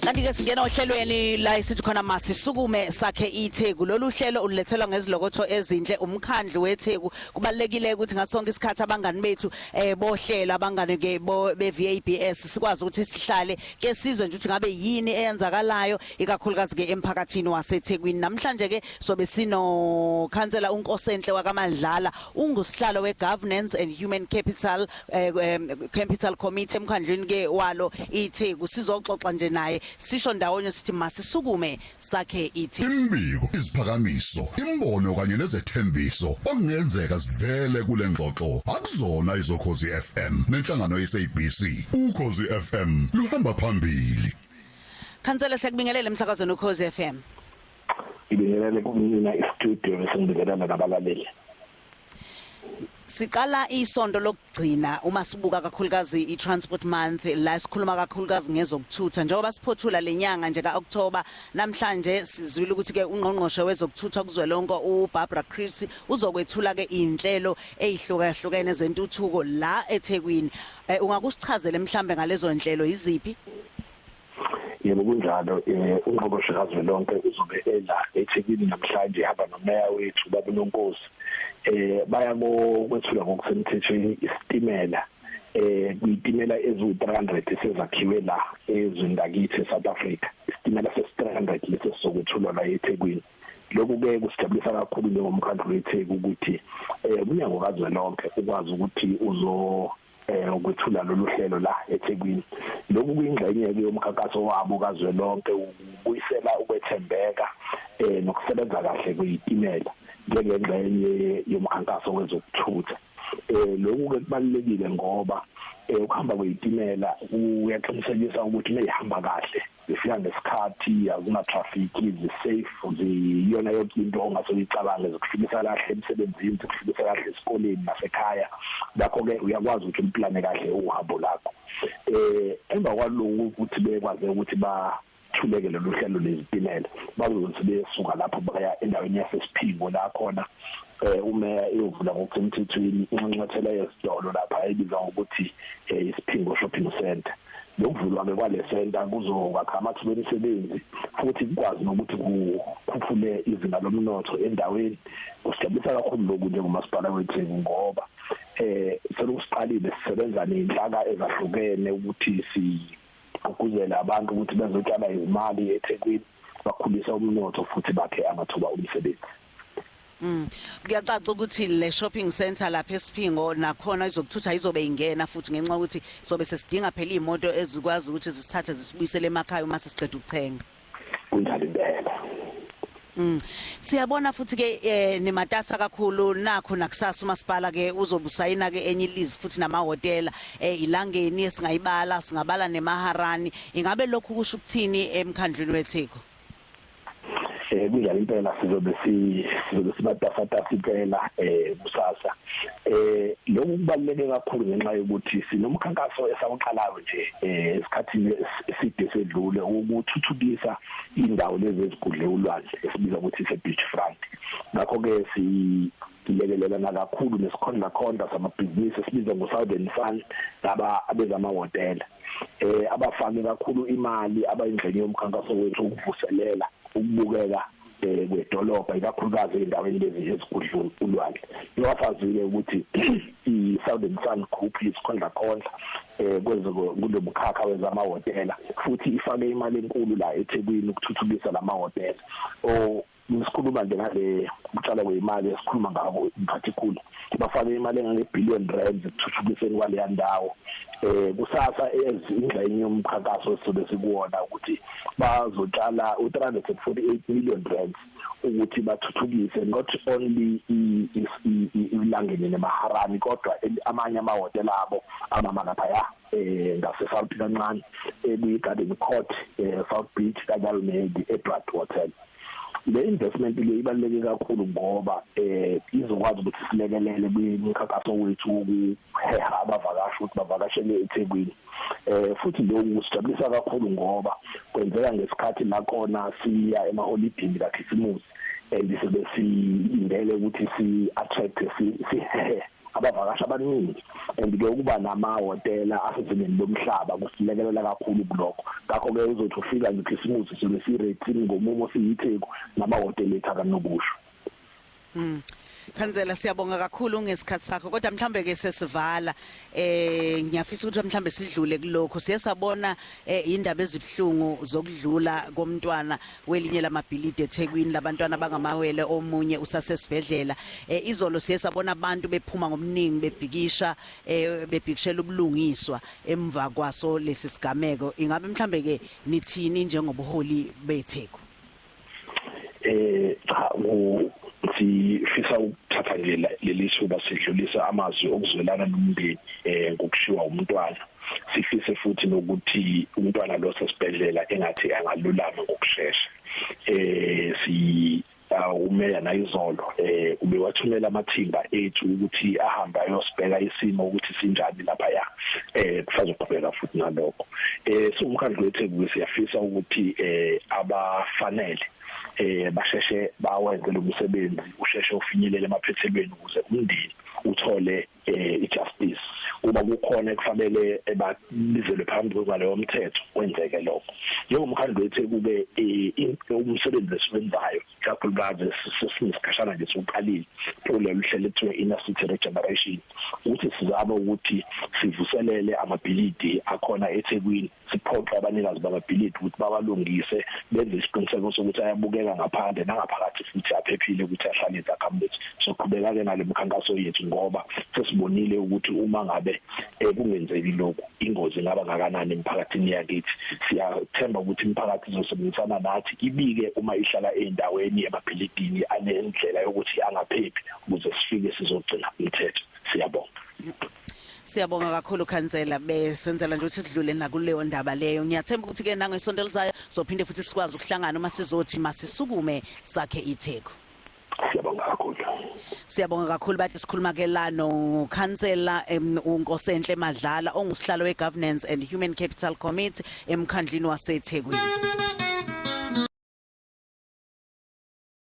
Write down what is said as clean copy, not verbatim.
Kanti ke singena ohlelweni la esithi khona masisukume sakhe iTheku. Lolu hlelo ulethelwa ngezilokotho ezinhle umkhandlu weTheku. Kubalekile ukuthi ngasonke isikhathi abangani bethu bohlela abangani ke be VABS sikwazi ukuthi sihlale ke sizwe nje ukuthi ngabe yini eyenzakalayo, ikakhulukazi ke emphakathini waseThekwini. Namhlanje ke sobe sino khansela uNkosenhle wakaMadlala, ungusihlalo we Governance and Human Capital Committee emkhandlwini ke walo iTheku. Sizoxoxa nje naye, sisho ndawonye sithi masisukume sakhe iTheku. Imibiko, iziphakamiso, imbono kanye nezethembiso okungenzeka sivele kule ngxoxo akuzona izoKhozi FM nenhlangano yeSABC. UKhozi FM luhamba phambili. Khansela, siyakubingelela emsakazweni uKhozi FM. Ngibingelele kumina istudio bese ngibingelela nabalaleli. Siqala isonto lokugcina uma sibuka kakhulukazi i-Transport Month, la sikhuluma kakhulukazi ngezokuthutha njengoba siphothula lenyanga nje kaOctober. Namhlanje sizwile ukuthi ke ungqongqoshe wezokuthutha kuzwelonke uBarbara Creecy uzokwethula ke inhlelo ezihlukahlukene zentuthuko la eThekwini. Ungakusichazele mhlambe ngalezo nhlelo, iziphi? Yebo, kunjalo. Ungqongqoshe kazwelonke uzobe ela eThekwini namhlanje, ehamba nomeya wethu baba Nonkosi. Baya kokwethula ngokusemthethweni isitimela, kuyitimela eziwu-300 esezakhiwe la ezweni lakithi eSouth Africa. Isitimela sesi-300 lesi sizokwethulwa la eThekwini. Lokhu ke kusijabulisa kakhulu njengomkhandlu weTheku ukuthi umnyango kazwelonke ukwazi ukuthi uzo ukwethula lolu hlelo la eThekwini. Lokhu kuyingxenye ke yomkhankaso wabo kazwelonke ukubuyisela ukwethembeka nokusebenza kahle kweyitimela njengengxenye yomkhankaso wezokuthutha. Lokhu ke kubalulekile ngoba ukuhamba kweyitimela kuyaqinisekisa ukuthi meyihamba kahle zifika ngesikhathi, akuna traffic, zi-safe, ziyona yonke into ongase uyicabange, zikufikisa kahle emsebenzini, zikufikisa kahle esikoleni nasekhaya. Ngakho-ke uyakwazi ukuthi uplane kahle uhambo lakho. Emva kwalokhu ukuthi bekwaze ukuthi bathuleke lolu hlelo lezitimela, bazothi besuka lapho baya endaweni yaseSiphingo, la khona umeya eyovula ngokusemthethweni inxanxathela yezitolo lapha ebizwa ngokuthi iSiphingo Shopping Center. Lokuvulwa-ke kwale center kuzokwakha amathuba emisebenzi futhi kukwazi nokuthi kukhuphule izinga lomnotho endaweni. Kusijabulisa kakhulu lokhu njengomasipala weTheku ngoba selokhu siqalile sisebenza nezinhlaka ezahlukene ukuthi sigqugquzele abantu ukuthi bezotshala izimali eThekwini, bakhulise umnotho futhi bakhe amathuba omsebenzi. Kuyacaca ukuthi le shopping center lapha eSiphingo nakhona izokuthutha izobe ingena futhi, ngenxa yokuthi sobe sesidinga phela imoto ezikwazi ukuthi zisithathe zisibuyisele emakhaya uma sesiqeda ukuthenga. Kunjalo impela. Siyabona futhi ke nimatasa kakhulu nakho nakusasa umasipala ke uzobusayina ke enye ilease futhi namahhotela, iLangeni esingayibala, singabala neMaharani. Ingabe lokhu kusho ukuthini emkhandlwini weTheku? Kunjalo impela, sizobe simatasatasa impela kusasa. Lokhu kubaluleke kakhulu ngenxa yokuthi sinomkhankaso esawuqalayo nje esikhathini eside sedlule ukuthuthukisa indawo lezi ezigudle ulwandle esibiza ukuthi ise beach front. Ngakho ke silekelelana kakhulu nesikhondla khondla samabhizinisi esibizwa ngo-Southern Sun, laba abezamahhotela abafake kakhulu imali, abayingxenye yomkhankaso wethu ukuvuselela ukubukeka kwedolobha, ikakhulukazi ey'ndaweni lezi ezigudla ulwandle. Njengoba ukuthi i-Southern Sun Group isikhondla khondla kulo mkhakha wezamahhotela futhi ifake imali enkulu la eThekwini ukuthuthukisa lamahhotela. O sikhuluma nje ngale ukutshala kwemali esikhuluma ngako in particular, bafake imali engange-billion rands ekuthuthukiseni kwaleya ndawo. Kusasa ingxenye yomkhankaso esizobe sikuwona ukuthi bazotshala u-348 million rands ukuthi bathuthukise not only iLangeni neMaharani kodwa amanye amahhotela abo amama laphaya ngase South kancane, ekuyi Garden Court, South Beach kanjalo ne Edward Hotel. Le investment le ibaluleke kakhulu ngoba izokwazi ukuthi silekelele kwimikhankaso wethu wokuheha abavakashi ukuthi bavakashele eThekwini. Futhi lokhu kusijabulisa kakhulu ngoba kwenzeka ngesikhathi la khona siya emaholidini kaKhisimusi and sibe silindele ukuthi si attract, sihehe. Abavakashi abaningi, and ke ukuba namahhotela asezingeni lomhlaba kusilekelela kakhulu kulokho. Ngakho ke uzothi ufika ngekhisimusi, sobe si-ready ngomumo, siyiTheku namahhotela ethu akanokusho. Khansela, siyabonga kakhulu ngesikhathi sakho, kodwa mhlambe ke sesivala, ngiyafisa ukuthi mhlambe sidlule kulokho. Siye sabona indaba ezibhlungu zokudlula komntwana welinye lamabhilidi eThekwini, labantwana bangamawele, omunye usasesibhedlela. Izolo siye sabona abantu bephuma ngomningi bebhikisha, bebhikishela ubulungiswa emva kwaso lesi sigameko. Ingabe mhlambe ke nithini njengobuholi beTheku? Cha, sifisa ukuthatha nje leli thuba sidlulisa amazwi okuzwelana nomndeni ngokushiwa umntwana. Sifise futhi nokuthi umntwana lo sesibhedlela engathi angalulama ngokushesha. Si umeya nayizolo ubewathumela amathimba ethu ukuthi ahambe ayosibheka isimo ukuthi sinjani lapha. Ya, kusazoqhubeka futhi nalokho. Siwumkhandlu wethu siyafisa ukuthi abafanele basheshe bawenze lo msebenzi, usheshe ufinyelele emaphethelweni ukuze umndeni uthole ijustice. Uma kukhona ekufanele babizelwe phambi kwaleyo mthetho, kwenzeke lokho. Njengomkhandlu wethu kube umsebenzi esiwenzayo, kakhulukazi sesinesikhashana nje siwuqalile kulolu hlelo ekuthiwa inner city regeneration, ukuthi sizame ukuthi sivuselele amabhilidi akhona eThekwini, siphoqe abanikazi bamabhilidi ukuthi bawalungise, benze isiqiniseko sokuthi ayabukeka ngaphandle nangaphakathi futhi aphephile ukuthi ahlale izakhamuzi. Soqhubeka-ke nale mkhankaso yethu ngoba sesibonile ukuthi uma ngabe kungenzeki lokhu, ingozi ingaba ngakanani emphakathini yakithi. Siyathemba ukuthi imiphakathi izosebenzisana nathi, ibike uma ihlala ey'ndaweni emabhilidini anendlela yokuthi angaphephi, ukuze sifike sizogcina umthetho. Siyabonga. Siyabonga kakhulu, khansela. Besenzela nje ukuthi sidlule nakuleyo ndaba leyo. Ngiyathemba ukuthi ke nangesonto elizayo sophinde futhi sikwazi ukuhlangana uma sizothi masisukume sakhe iTheku. Siyabonga kakhulu. Siyabonga kakhulu. Bathi sikhuluma ke la no khansela uNkosenhle Madlala, ongusihlalo we Governance and Human Capital Committee emkhandlwini waseThekwini.